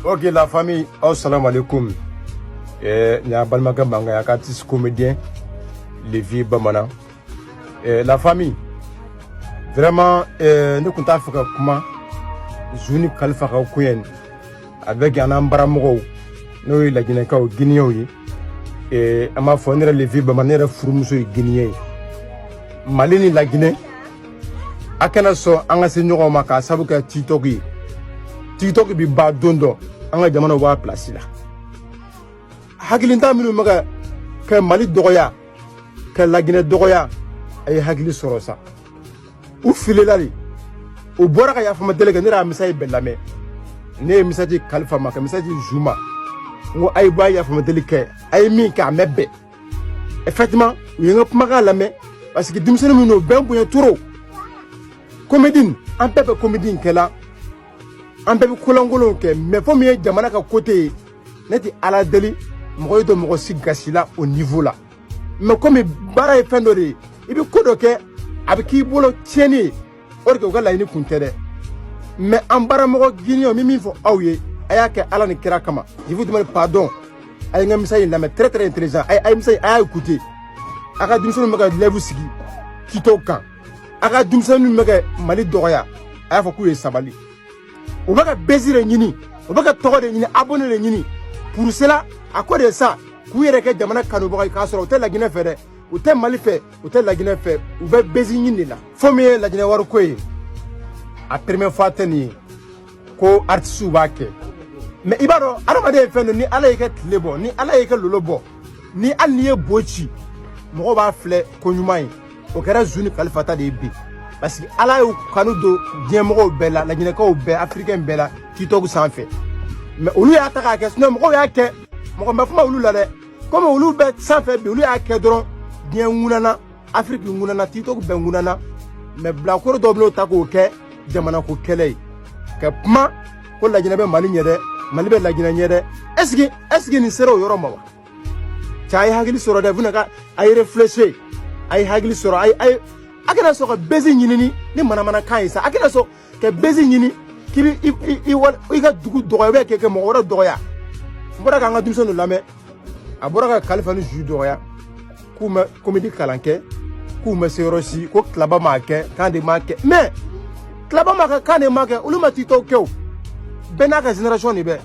Ok, la famille, assalamu alaikum. Nin y'a balimakɛ mankan ye, a ka artiste comédien Levi Bamanan. La famille, vraiment, ne tun t'a fɛ ka kuma Zu ni Kalifa ka ko ye avec an n'an baramɔgɔw, n'o ye Laginɛkaw, Guinéenw ye. An b'a fɔ ne yɛrɛ Levi Bamanan, ne yɛrɛ furumuso ye Guinéen ye. Mali ni Laginɛ, a kana sɔn an ka se ɲɔgɔn ma k'a sababu kɛ TikTok ye. TikTok bi ba don dɔ, an ka jamanaw b'a place la. Hakilinta minnu bɛ ka ka Mali dɔgɔya, ka Laginɛ dɔgɔya, a ye hakili sɔrɔ sa. U filila de, u bɔra ka yafama deli kɛ. Ne yɛrɛ y'a message bɛɛ lamɛn. Ne ye message Kalifa ma, ka message Zu ma, n ko a ye bɔ, a ye yafama deli kɛ, a ye min kɛ a mɛ bɛn. Effectivement, u ye n ka kumakan lamɛn, parce que denmisɛnnin minnu don, u bɛɛ n bonya trop. Comédie, an bɛɛ bɛ comédie kɛla, an bɛɛ bɛ kolankolonw kɛ, mais fo min ye jamana ka côté ye, ne tɛ Ala deli mɔgɔ ye don mɔgɔ si gasi la o niveau la. Mais komi baara ye fɛn dɔ de ye, i bɛ ko dɔ kɛ, a bɛ k'i bolo tiɲɛni ye, o de kɛ u ka laɲini kun tɛ dɛ. Mais an baramɔgɔ Guinéenw, n bɛ min fɔ aw ye, a y'a kɛ Ala ni kira kama. Je vous demande pardon. A ye n ka message in lamɛn, très très intelligent. A ye message, a y'a écouter. A ka denmisɛnninw bɛ ka live sigi TikTok kan, a ka denmisɛnninw bɛ ka Mali dɔgɔya, a y'a fɔ k'u ye sabali. U bɛ ka buzz de ɲini, u bɛ ka tɔgɔ de ɲini, abonné de ɲini. Pour cela, a ko de sa k'u yɛrɛ kɛ jamana kanubaga ye, k'a sɔrɔ u tɛ Laginɛ fɛ dɛ, u tɛ Mali fɛ, u tɛ Laginɛ fɛ, u bɛ buzz ɲini de la. Fo min ye Laginɛ wariko ye, a première fois tɛ nin ye ko artistes b'a kɛ. Mais i b'a dɔn, adamaden ye fɛn dɔ, ni Ala y'i kɛ tile bɔ, ni Ala y'i kɛ lolo bɔ, ni hali n'i ye bo ci, mɔgɔw b'a filɛ ko ɲuman ye. O kɛra Zu ni Kalifa ta de ye bi, parce que Ala y'u kanu don diɲɛmɔgɔw bɛɛ la, Laginɛkaw bɛɛ, Africain bɛɛ la, TikTok sanfɛ. Mais olu y'a ta k'a kɛ, sinon mɔgɔw y'a kɛ, mɔgɔ ma kuma olu la dɛ. Komi olu bɛ sanfɛ bi, olu y'a kɛ dɔrɔn, diɲɛ ŋunana, Afiriki ŋunana, TikTok bɛɛ ŋunana. Mais bilakoro dɔw bɛn'o ta k'o kɛ jamana ko kɛlɛ ye, ka kuma ko Laginɛ bɛ Mali ɲɛ dɛ, Mali bɛ Laginɛ ɲɛ dɛ. Est ce que nin sera o yɔrɔ ma wa? Cɛ, a ye hakili sɔrɔ dɛ. Vous ka a ye réfléchir, a ye hakili sɔrɔ. A ye a kana sɔn ka buzz ɲini ni manamanakan ye sa. A kana sɔn ka buzz ɲini k'i bɛ i ka dugu dɔgɔya, ou bien kɛ mɔgɔ wɛrɛ dɔgɔya. N bɔra k'an ka denmisɛnninw lamɛn, a bɔra ka Kalifa ni Zu dɔgɔya, k'u ma comédie kalan kɛ, k'u ma se yɔrɔ si, ko Tilaba m'a kɛ, kan de m'a kɛ. Mais Tilaba m'a kɛ, kan de m'a kɛ, olu ma TikTok kɛ o. Bɛɛ n'a ka génération de bɛ.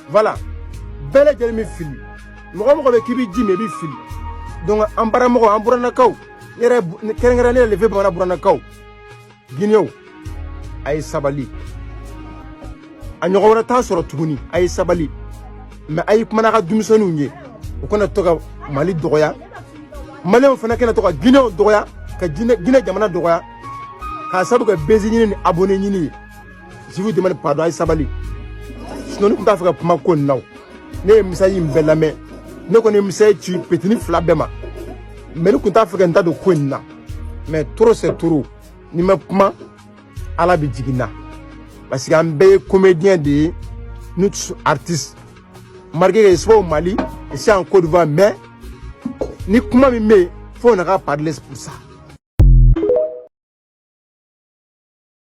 Voilà, bɛɛ lajɛlen bɛ fili. Mɔgɔ mɔgɔ bɛ k'i bɛ ji min, i bɛ fili. Donc an baramɔgɔw, an burannakaw, ne yɛrɛ kɛrɛnkɛrɛnnen, ne yɛrɛ Lefe Bamanan burannakaw, Guinéenw, a ye sabali, a ɲɔgɔn wɛrɛ t'a sɔrɔ tuguni. A ye sabali, mais a ye kuma n'a ka denmisɛnninw ye, u kana to ka Mali dɔgɔya, Maliyɛnw fana kana to ka Guinéenw dɔgɔya, ka Guinée jamana dɔgɔya k'a sabu kɛ buzz ɲini ni abonné ɲini ye. Je vous demande pardon, a ye sabali. Sinon ne tun t'a fɛ ka kuma ko nin na o. Ne ye message in bɛɛ lamɛn, ne kɔni ye message ci petini fila bɛɛ ma, mais ne tun t'a fɛ ka n da don ko in na. Mais trop c'est trop. Ni ma kuma, Ala bɛ jigin n na, parce que an bɛɛ ye comédien de ye, nous tous artistes, malgré que je sois au Mali, ici en Côte d'Ivoire. Mais ni kuma min bɛ yen, faut on ka parler pour ça.